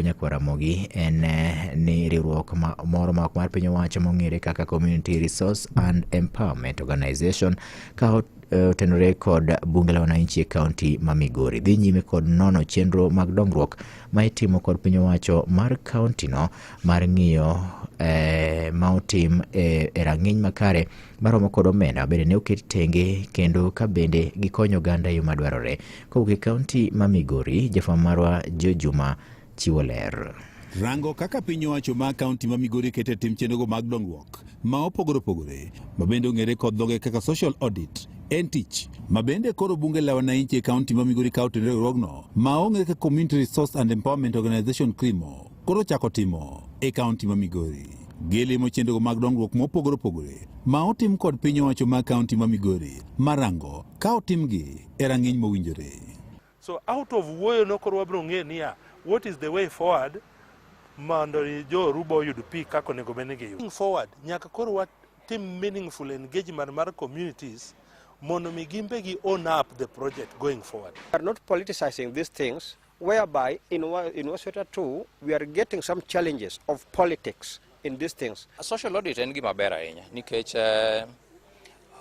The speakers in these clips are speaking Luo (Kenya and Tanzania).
Nyakwar Ramogi en ni riwruok moro ma ok mar piny owacho mong'ere kaka Community Resource and Empowerment Organization ka otenore kod bunge la wananchi e kaunti ma Migori dhi nyime kod nono chenro mag dongruok ma itimo kod piny owacho mar kaunti no mar ng'iyo ma otim e rang'iny makare maromo kod omenda bende ne oket tenge kendo ka bende gikonyo oganda e yo madwarore. Kowuok e kaunti ma Migori, jafwambo marwa Joe Juma chiwo ler. Rango kaka piny owacho ma kaunti ma Migori keto e tim chenrogo mag dongruok ma opogore opogore ma bende ong'ere kod dhoge kaka social audit en tich ma bende koro bunge la wananchi e kaunti ma Migori ka otenore riwruogno ma ong'ere kaka Community Resource and Empowerment Organization CREMO koro chako timo e kaunti ma Migori. Gilimo chenrogo mag dongruok mopogore opogore ma otim kod piny owacho ma kaunti ma Migori marango ka otimgi e rang'iny mowinjore. So out of wuoyo no koro wabiro ng'e niya, what is the way forward mondo jo Oruba oyud pi kaka onego bed ni giyudo. Forward nyaka koro watim meaningful engagement mar communities mondo mi gimbe gi own up the project going forward. We are not politicizing these things, whereby in Wasweta 2 we are getting some challenges of politics in these things. Social audit en gima ber ahinya nikech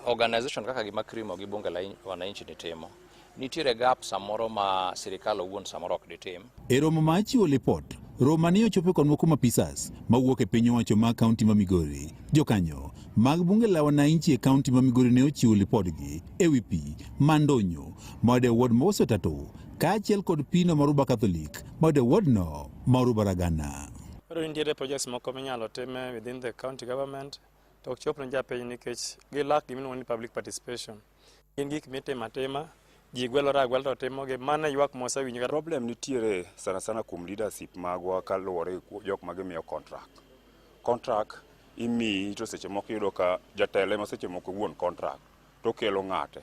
organization kaka gima CREMO gi bunge la wananchi ni timo nitiere gap samoro ma sirikal owuon samoro ok ditim. E romo mar chiwo lipot, romo mane ochopo kod moko mapisas mawuok e piny owacho ma kaunti ma Migori. Jokanyo mag bunge la wananchi e kaunti ma Migori ne ochiwo lipodgi e wi pi mandonyo mayudo e ward ma Wasweta 2 kaachiel kod pino mar Oruba Catholic mayudo e ward no ma Oruba Ragana. Koro nitiere projects moko minyalo tim within the county government to ok chop ne japiny nikech gilak gimiluongo ni public participation. Gin gik mitimo atima, ji gwelore agwela to timogi, mano e ywak mwasewinjo. Problem nitiere sana sana kuom leadership magwa kaluwore gi jok ma gimiyo contract. Contract imiyi to seche moko iyudo ka jatelo ema seche moko wuon contract to kelo ng'ate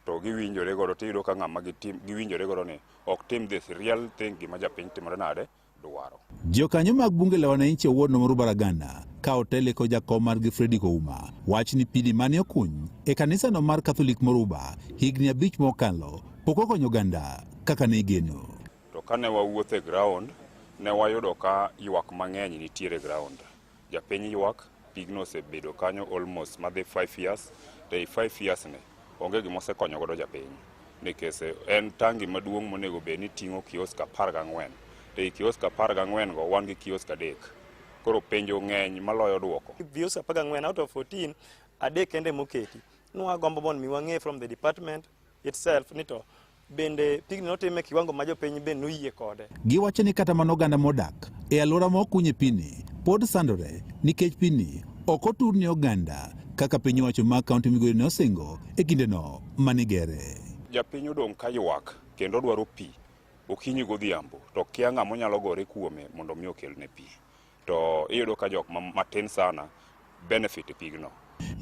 to giwinjore godo tiyudo ka ng'ama giwinjore godo ni ok tim this real thing gima japiny timore nade dwaro. Jokanyo mag bunge la wananchi e ward no mar Oruba Ragana ka otele kod jakom margi Fredrick Ouma wach ni pini mane okuny e kanisano mar Catholic Moruba higni 5 mokalo pok okonyo oganda kaka ne igeno. To kane wawuotho e ground ne wayudo ka ywak mang'eny nitiere e ground. Japiny ywak, pigno osebedo kanyo almost madhi 5 years, to ei 5 years ni onge gima osekonyo godo japiny. Nikech en tangi maduong' monego bed ni ting'o kiosk 14, to ei kiosk 14 go wan gi kiosk 3. Koro penjo ng'eny maloyo duoko. Kiosk 14 out of 14, 3 kende moketi. Nwagombo mondo mi wang'e from the department itself ni to bende pigni notime kiwango ma jopiny bende noyie kode. Giwacho ni kata mana oganda modak e alwora ma okunye pini pod sandore nikech pini ok otur ne oganda kaka piny owacho ma kaunti Migori ne osingo e kindeno manigere. Japiny odong' ka ywak kendo dwaro pi okinyi godhiambo to kia ng'ama onyalo gore kuome mondo mi okelne pi. To iyudo ka jok matin sana benefit e pigno.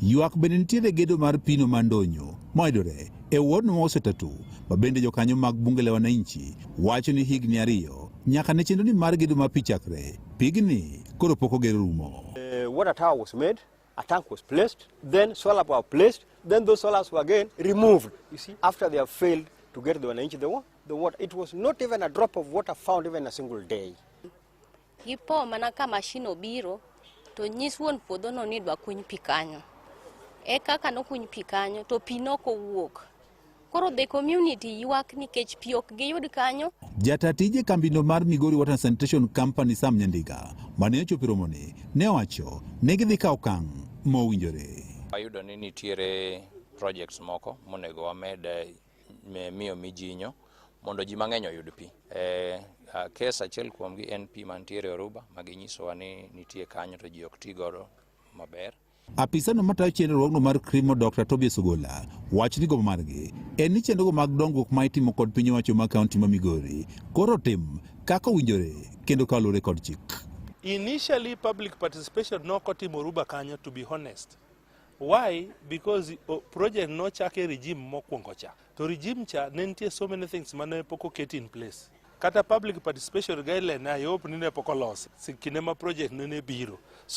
Ywak bende nitiere gedo mar pino mandonyo mayudore e ward ma Wasweta 2 ma bende jokanyo mag bunge la wananchi wacho ni higni 2 nyaka ne chenro ni mar gedo mar pi chakre, pigni koro pok oger rumo. Water tower was made, a tank was placed, then solar were placed, then those solars were again removed. You see, after they have failed to get the wananchi the water, it was not even a drop of water found even a single day. Gipo mana ka mashin obiro to nyis wuon puodho no ni dwa kuny pi kanyo. E kaka nokuny pi kanyo to pi nok owuok. Koro the community ywak nikech pi ok giyud kanyo. Jata tije kambino mar Migori Water and Sanitation Company Sam Nyandiga mane ochopo e romoni ne owacho ni gidhi kawo okang' mowinjore. Wayudo ni nitiere projects moko monego wamed miyo mijinyo mondo ji mang'eny oyud pi. Kes achiel kuomgi en pi mantiere Oruba ma ginyisowa ni nitie kanyo to ji ok ti godo maber. Apisano matayo chenro mar CREMO Dr. Tobias Ogola wacho ni gombo margi en ni chenrogo mag dongruok ma itimo kod piny owacho ma kaunti ma Migori koro tim kaka owinjore kendo kaluwore kod chik. Initially public participation nok otimo Oruba kanyo, to be honest. Why? Because project nochak e regime mokwongo cha. To regime cha ne nitie so many things mane pok oket in place. Kata public participation guideline I hope ni ne pok olosi kinde ma project nene biro. So